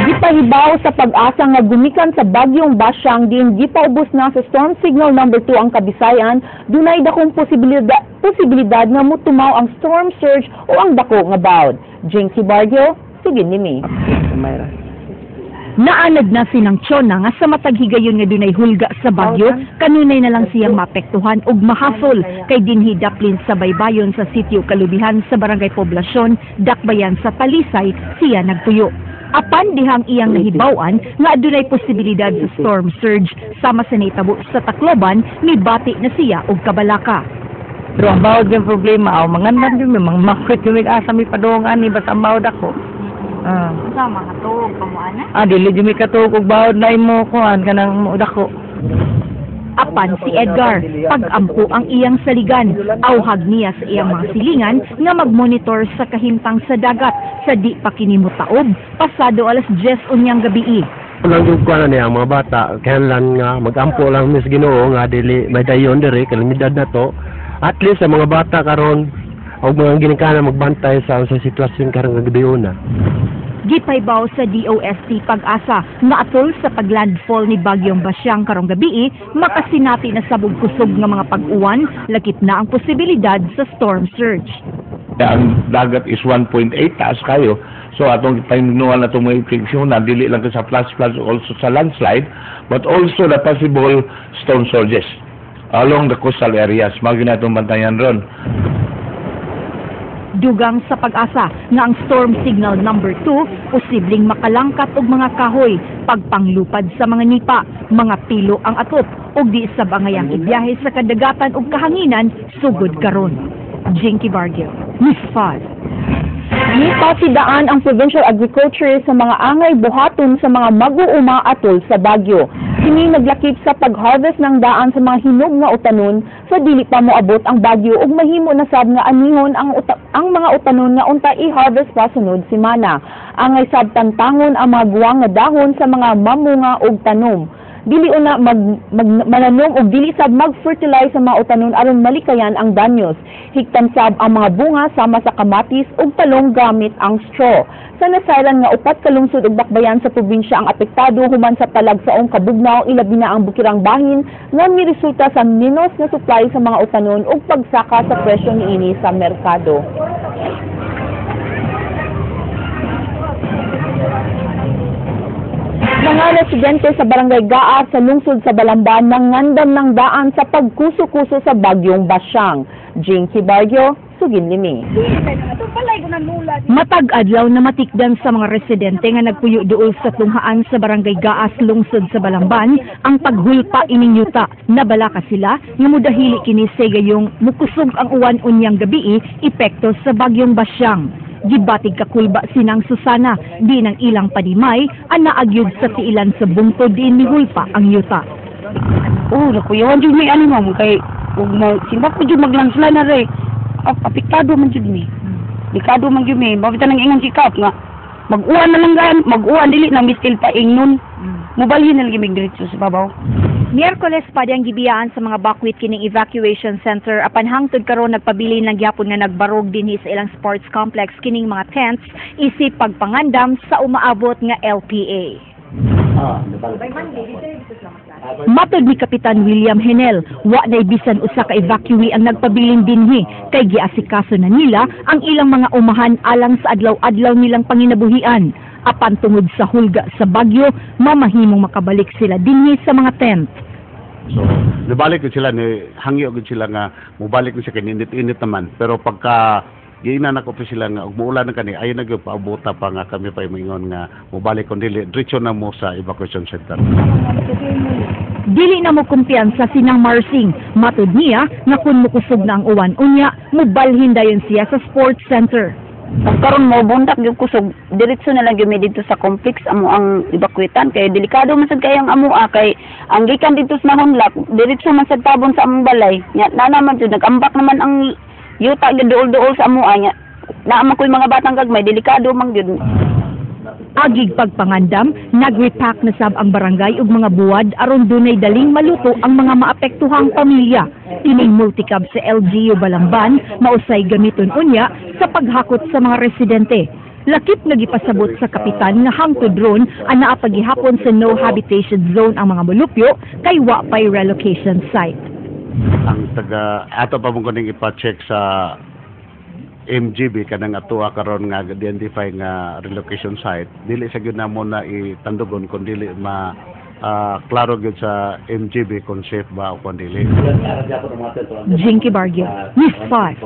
Gipahibaw sa PAGASA nga gumikan sa bagyong Basyang din gipaubos na sa storm signal number 2 ang Kabisayan, dunay dakong posibilidad nga motumaw ang storm surge o ang dako nga bawd. Jinky Bargio, sige nimi. Naanad na sinang Chona nga sa matag higayon nga dunay hulga sa bagyo, kanunay na lang siyang maapektuhan og mahasol kay dinhi daplin sa baybayon sa sitio Kalubihan sa Barangay Poblasyon, Dakbayan sa Talisay siya nagpuyo. Apan dihang iyang nahibaw-an nga adunay posibilidad sa storm surge sama sa nahitabo sa Tacloban, mibati na siya og kabalaka. Pero ang bawod yung problema, aw, mangandam yun, may mga makwit yung may asa may padung ani, basta ang bawod ako. Ah. Sa mga tuog pamuana? Ah, dili jud mi katuog og bawod na imo kuan kanang mo dako. Apan si Edgar, pag-ampo ang iyang saligan, auhag niya sa iyang mga silingan nga magmonitor sa kahimtang sa dagat sa di pa kini motaob pasado alas 10 unyang gabii. Lang yung kuan niya ang mga bata, kailan nga magampo lang mis Ginoo nga dili may dayon diri kalamidad na to. At least sa mga bata karon og mga ginikanan magbantay sa sitwasyon karon nga gabiuna. Gipahibaw sa DOST PAGASA nga atol sa paglandfall ni Bagyong Basyang karong gabii, makasinati na sab og kusog nga mga pag-uwan, lakip na ang posibilidad sa storm surge. Ang dagat is 1.8, taas kayo. So atong pahinuan na itong mga na dili lang sa flash floods, also sa landslide, but also the possible storm surges along the coastal areas. Mao na itong bantayan ron. Dugang sa PAGASA nga ang storm signal number 2 posibleng makalangkat og mga kahoy, pagpanglupad sa mga nipa, mga pilo ang atop ug di sab angayang ibiyahe sa kadagatan ug kahanginan sugod karon. Jinky Bargio, Miss 5. Gipasidaan ang Provincial Agriculture sa mga angay buhaton sa mga mag-uuma atol sa bagyo. Kini naglakip sa pag-harvest ng daan sa mga hinog nga utanon sa dili pa moabot ang bagyo ug mahimo na sab nga anihon ang mga utanon nga unta i-harvest pa sunod semana. Angay sab tantangon ang mga guwang nga dahon sa mga mamunga og tanom. Dili una mag mananom og dili sab mag-fertilize sa mga utanon aron malikayan ang danyos. Higtan sab ang mga bunga sama sa kamatis ug talong gamit ang straw. Sa nasayran nga 4 ka lungsod ug dakbayan sa probinsya ang apektado human sa talagsaong kabugnaw, ilabi na ang bukirang bahin nga miresulta sa menos na supply sa mga utanon ug pagsaka sa presyo niini sa merkado. Mga residente sa Barangay Gaas sa lungsod sa Balamban nangandam ng daan sa pagkuso-kuso sa bagyong Basyang. Jinky Bargio, Sugin Limi. Matag adlaw na matikdan sa mga residente nga nagpuyo duol sa tunghaan sa Barangay Gaas, lungsod sa Balamban, ang paghulpa ining yuta. Nabalaka sila nga mudahili kini sa gayong mukusog ang uwan unyang gabii epekto sa bagyong Basyang. Gibatig kakulba sinang Susana, di ng ilang padimay, ana agyud sa tiilan sa bungtod diin mihulpa ang yuta. Oh, nakuyawan jud mi ani ma'am kay ug mo simba ko jud maglansla na re. Apektado man jud mi. Delikado man jud mi. Mabita nang ingon si Kap nga mag-uwan na lang gan, mag-uwan dili na mistil pa ingnon. Mubalhin na lagi mig diretso sa babaw. Miyerkules pa diyang gibiyaan sa mga bakwit kining evacuation center apan hangtod karon nagpabilin lang gyapon nga nagbarog dinhi sa ilang sports complex kining mga tents isip pagpangandam sa umaabot nga LPA. Matod ni Kapitan William Henel, wa nay bisan usa ka evacuee ang nagpabilin dinhi kay giasikaso na nila ang ilang mga umahan alang sa adlaw-adlaw nilang panginabuhian. Apan tungod sa hulga sa bagyo, mamahimong makabalik sila dinhi sa mga tent. So, nibalik ko sila, ni hangyo ko sila nga mubalik ni siya kay init-init naman. Pero pagka giina na ko pa sila nga ug muulan na kani, ayon na gyud paabuta pa nga kami pa moingon nga mubalik kon dili diretso na mo sa evacuation center. Dili na mo kumpiyansa sinang Marsing. Matud niya nga kun mokusog na ang uwan unya, mubalhin dayon siya sa sports center. Kung karon mo bundak gyud kusog, diretso na lang gyud mi didto sa complex amo ang evacuetan kay delikado man sad kay ang amoa kay ang gikan didto sa Nahunlak, diretso man sad tabon sa among balay. Nya na naman jud nagambak naman ang yuta gyud duol-duol sa amoa nya. Naa man koy mga batang gagmay, delikado man gyud. Agig pagpangandam, nag-repack na sab ang barangay ug mga buwad aron dunay daling maluto ang mga maapektuhang pamilya. Kining multicab sa LGU Balamban mausay gamiton unya sa paghakot sa mga residente. Lakip nga gipasabot sa kapitan nga hangtod ron anaa pa gihapon sa no habitation zone ang mga molupyo kay wa pay relocation site. Ang taga ato pa mo kuning ipa-check sa MGB kanang atoa karon nga identify nga relocation site. Dili sa gyud namo na itandugon kung dili ma klaro gyud sa MGB kung safe ba o kung dili. Jinky Bargio, News 5.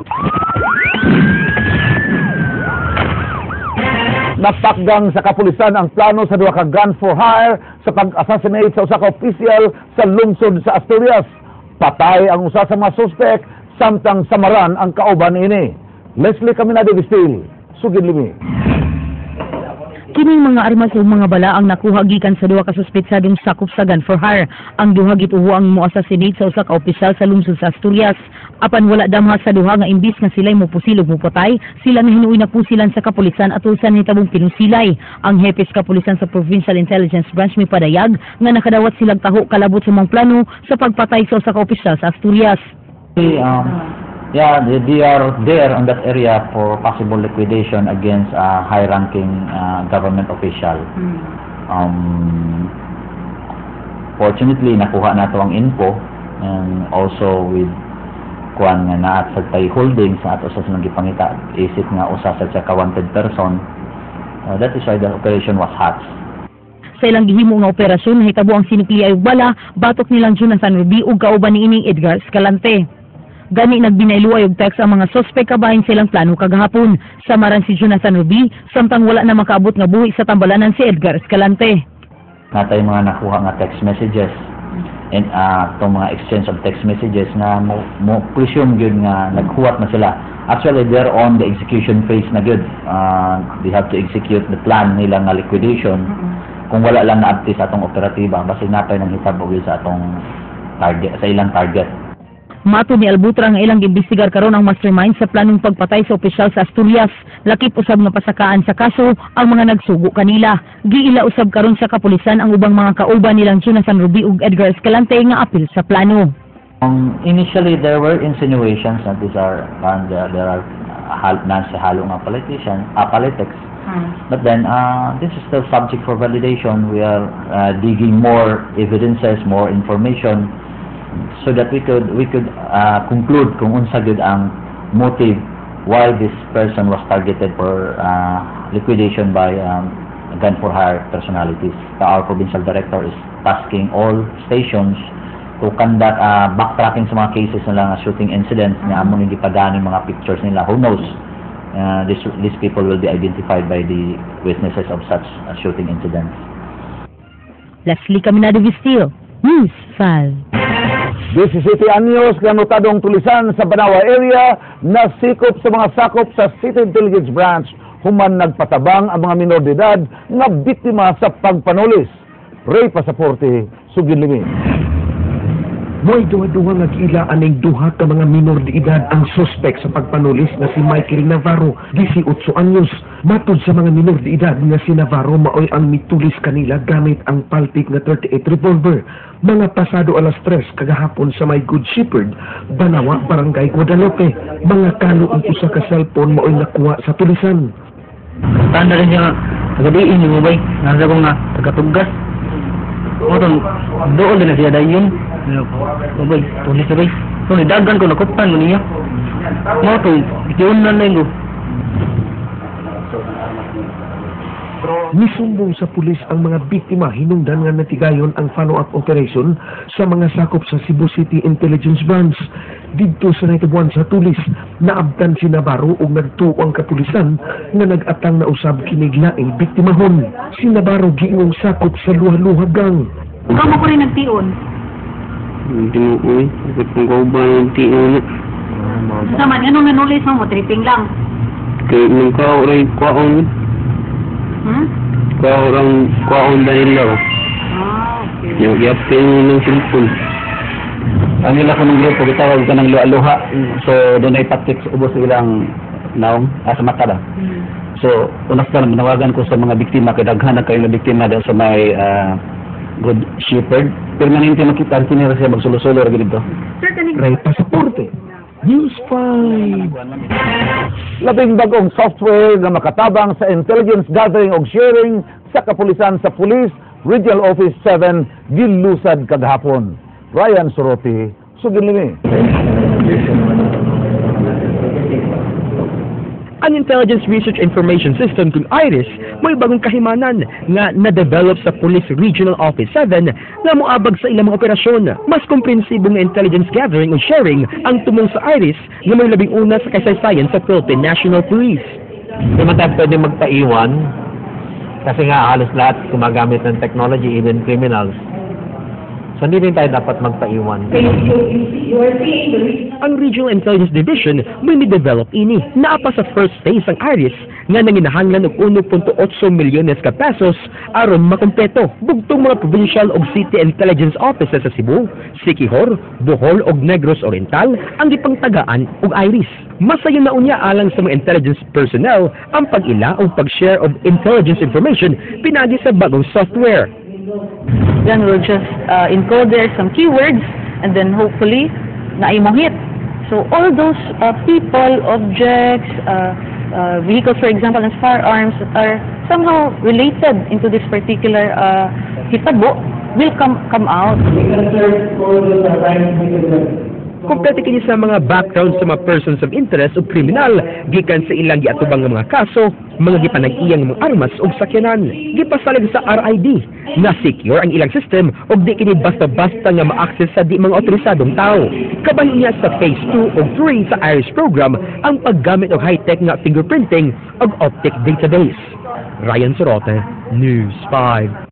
Napakgang sa kapulisan ang plano sa duha ka gun for hire sa pag-assassinate sa usa ka opisyal sa lungsod sa Asturias. Patay ang usa sa mga suspek samtang samaran ang kauban niini. Leslie Caminade Vistil, sugid limi. Kining mga armas ug mga bala ang nakuha gikan sa duha ka suspetsadong sakop sa gun for hire. Ang duha gituho ang mo-assassinate sa usa ka opisyal sa lungsod sa Asturias. Apan wala damha sa duha nga imbis nga sila'y mopusil ug mopatay, sila na hinuoy na pusilan sa kapulisan atol sa nitabong pinusilay. Ang hepe sa kapulisan sa Provincial Intelligence Branch mipadayag nga nakadawat silang taho kalabot sa mga plano sa pagpatay sa usa ka opisyal sa Asturias. Yeah, they are there on that area for possible liquidation against a high-ranking government official. Fortunately, nakuha nato ang info and also with kuan nga naat sa tay holding sa ato sa silang gipangita isip nga usa sa siya ka wanted person. That is why the operation was hatched. Sa ilang gihimo nga operasyon, nahitabo ang sinukli ug bala batok nilang Jonathan Ruby ug kauban niining Edgar Escalante. Gani nagbinayluay og text ang mga sospek kabahin sa ilang plano kagahapon. Samaran si Jonathan Ruby samtang wala na makaabot nga buhi sa tambalanan si Edgar Escalante. Natay mga nakuha nga text messages and tong mga exchange of text messages nga mo presume gyud nga naghuwat na sila. Actually, they're on the execution phase na gyud. They have to execute the plan nila nga liquidation. Kung wala lang naabti sa atong operatiba, basi napay nang hitabo gyud sa atong target, sa ilang target. Mato ni Albutra nga ilang giimbestigar karon ang mastermind sa planong pagpatay sa opisyal sa Asturias. Lakip usab nga pasakaan sa kaso ang mga nagsugo kanila. Giila usab karon sa kapulisan ang ubang mga kauban nilang Jonathan Ruby ug Edgar Escalante nga apil sa plano. Initially, there were insinuations that these are there are nasa halo nga politician, politics. But then, this is still subject for validation. We are digging more evidences, more information, so that we could conclude kung unsa gyud ang motive why this person was targeted for liquidation by gun for hire personalities. Our provincial director is tasking all stations to conduct backtracking sa mga cases nila nga shooting incidents nga amo ni gipadani mga pictures nila. Who knows? These people will be identified by the witnesses of such shooting incidents. Leslie Caminado Vistil, News 5. 17 anyos nga notadong tulisan sa Banawa area nasikop sa mga sakop sa City Intelligence Branch human nagpatabang ang mga minor de edad nga biktima sa pagpanulis. Ray Pasaporte, sugid limi. Mo'y duha-duha nga giila aning duha ka mga minor de edad ang suspek sa pagpanulis nga si Michael Navarro, 18 anyos. Matod sa mga minor de edad nga si Navarro maoy ang mitulis kanila gamit ang paltik nga 38 revolver. Mga pasado alas 3 kagahapon sa may Good Shepherd, Banawa, Barangay Guadalupe. Mga kalo ang usa ka cellphone maoy nakuha sa tulisan. Tanda rin siya nga, taga-diin yung mubay, nasa ko nga, taga-tuggas. Mo tong doon din na siya dayon. Mubay, tulis na bay. So, nidagan ko, nakuptan mo niya. Mo to, itiunan na yun ko. Misumbong sa pulis ang mga biktima hinungdan nga natigayon ang follow-up operation sa mga sakop sa Cebu City Intelligence Branch. Didto sa naitabuan sa tulis, naabtan si Navarro ug nagtuo ang kapulisan nga nag-atang na usab kinig laing biktimahon. Si Navarro giingong sakop sa luha-luha gang. Ikaw mo ko rin nagtion. Hindi mo ko eh. Bakit kung kauban yung tion? Sa man, anong nanulis mo? Tripping lang. Kaya nung kauray kwaon. Kwaon kwaon dahil lang. Ah, okay. Yung yapin ng cellphone. Ang ila ko ng grupo, gitawag ka ng luha-luha. So, doon ay patik sa ubos ilang naong, sa mata ba? So, unas na manawagan ko sa mga biktima, kay daghan na kayo nga biktima daw sa may Good Shepherd. Permanente makita, ang tinira siya magsulo-sulo ra dito. Sir, kaning Ray Pasaporte, News 5. Labing bagong software nga makatabang sa intelligence gathering og sharing sa kapulisan sa Police Regional Office 7 gilusad kagahapon. Ryan Soroti, sugin limi. Ang Intelligence Research Information System kung IRIS may bagong kahimanan nga na-develop sa Police Regional Office 7 nga moabag sa ilang mga operasyon. Mas komprehensibo nga intelligence gathering o sharing ang tumong sa IRIS nga may 11 sa kasaysayan sa Philippine National Police. Hindi man tayo pwede magpaiwan kasi nga halos lahat gumagamit ng technology, even criminals. So hindi rin tayo dapat magpaiwan. Ang Regional Intelligence Division may ni-develop ini. Naa pa sa first phase ang IRIS nga nanginahanglan og 1.8 milyones ka pesos aron makumpleto. Bugtong mga provincial ug city intelligence offices sa Cebu, Siquijor, Bohol ug Negros Oriental ang gipangtagaan og IRIS. Masayon na unya alang sa mga intelligence personnel ang pag-ila o pag-share of intelligence information pinagi sa bagong software. Then we'll just encode there some keywords and then hopefully naay mo-hit. So all those people, objects, vehicles, for example, and firearms that are somehow related into this particular hitabo will come out. Kompleto kini sa mga background sa mga persons of interest o kriminal gikan sa ilang giatubang nga mga kaso, mga gipanag-iyang mga armas ug sakyanan. Gipasalig sa RID na secure ang ilang system ug di kini basta-basta nga ma-access sa di mga otorisadong tao. Kabalo niya sa phase 2 ug 3 sa IRIS program ang paggamit og high-tech nga fingerprinting ug optic database. Ryan Sorote, News 5.